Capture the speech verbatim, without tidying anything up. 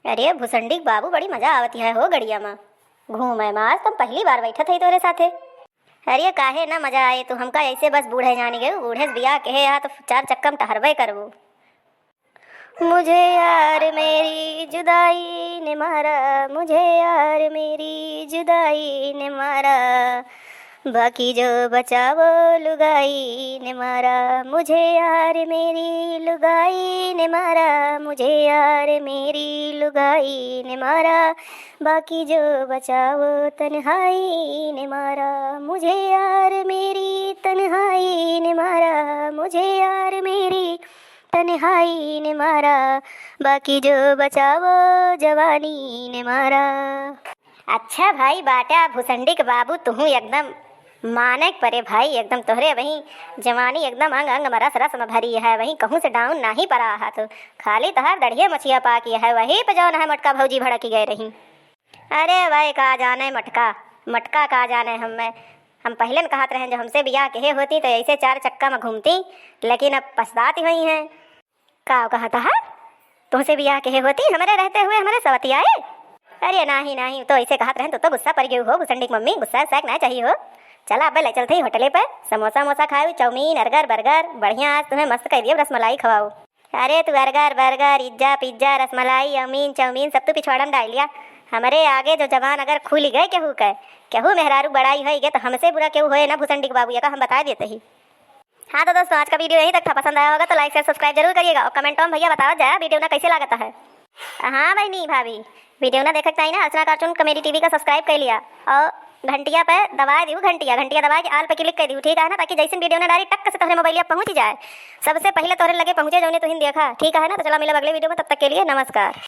अरे भुसंडी के बाबू, बड़ी मजा आवत है हो गड़िया मा घूमे मा। आज तो हम पहली बार बैठत हई तोरे साथे। अरे काहे ना मजा आए, तू हमका ऐसे बस बूढ़े जानी गए, बूढ़े से बियाह कहे हा तो चार चक्का में टहरबे करबू। मुझे यार मेरी जुदाई ने मारा, मुझे यार मेरी जुदाई ने मारा, बाकी जो बचा वो लुगाई ने मारा। मुझे यार मेरी लुगाई ने मारा, मुझे यार मेरी लुगाई ने मारा, बाकी जो बचा वो तन्हाई ने मारा। मुझे यार मेरी तन्हाई ने मारा, मुझे यार मेरी तन्हाई ने मारा, बाकी जो बचा वो जवानी ने मारा। अच्छा भाई बाटा भुसंडी के बाबू, तुहूँ एकदम माने के परे भाई, एकदम तोहरे वही जवानी एकदम अंग अंग में रस रस में भरी है, वही कहूँ से down नाही परा है। तो खाली तोहार दढ़िए मछिया पाकी है, वही पे जौन है मोटका भौजी भड़की गए रही। अरे भाई का जाने मोटका, मोटका का जाने हमें। हम पहले न कहत रहें जो हमसे बियाह केहे होती तो ऐसे चार चक्का में घूमती, लेकिन अब पछताती हुई हैं। का कहत है? तुमसे बियाह केहे होती हमरे रहते हुए हमरे सवतियाए? अरे नाही नाही, तो ऐसे कहत रहें तो, तो गुस्सा पड़ गई हो भुसंडी के मम्मी, गुस्सा उस्सा के ना चाहिए हो। चला अब ले चलते ही होटले पर, समोसा मोसा खाओ, चाउमीन, अर्गर बर्गर, बढ़िया आज तुम्हें मस्त कर दिए रसमलाई खवाओ। अरे तू अर्गर बर्गर, इज्जा पिज्जा, रसमलाई, अमीन चाउमीन सब तू पिछवाड़ा में डाल लिया। हमरे आगे जो जबान अगर खुली गए केहू के, केहू मेहरारू बड़ाई होई गए तो हमसे बुरा केहू होए ना भुसंडी के बाबू, ये का हम बता देते ही। हाँ तो दोस्तों, आज का वीडियो यहीं तक था। पसंद आया होगा तो like, share, subscribe जरूर करिएगा और कमेंटों में भैया बतावा जाए वीडियो ना कैसे लागत है। हाँ बहनी भाभी, वीडियो ना देखक चाहिए ना अर्चना कार्टून कॉमेडी टीवी का subscribe कर लिया और घंटिया पे दबाए दियो, घंटिया घंटिया दबाए के all पे click कर दियो, ठीक है ना, ताकि जैसे वीडियो ना डाली टक से तोहरे मोबाइलिया पहुँच जाए, सबसे पहले तोहरे लगे पहुँचे जौने तुहिन देखा, ठीक है ना। तो चला मिलब अगले वीडियो में, तब तक के लिए नमस्कार।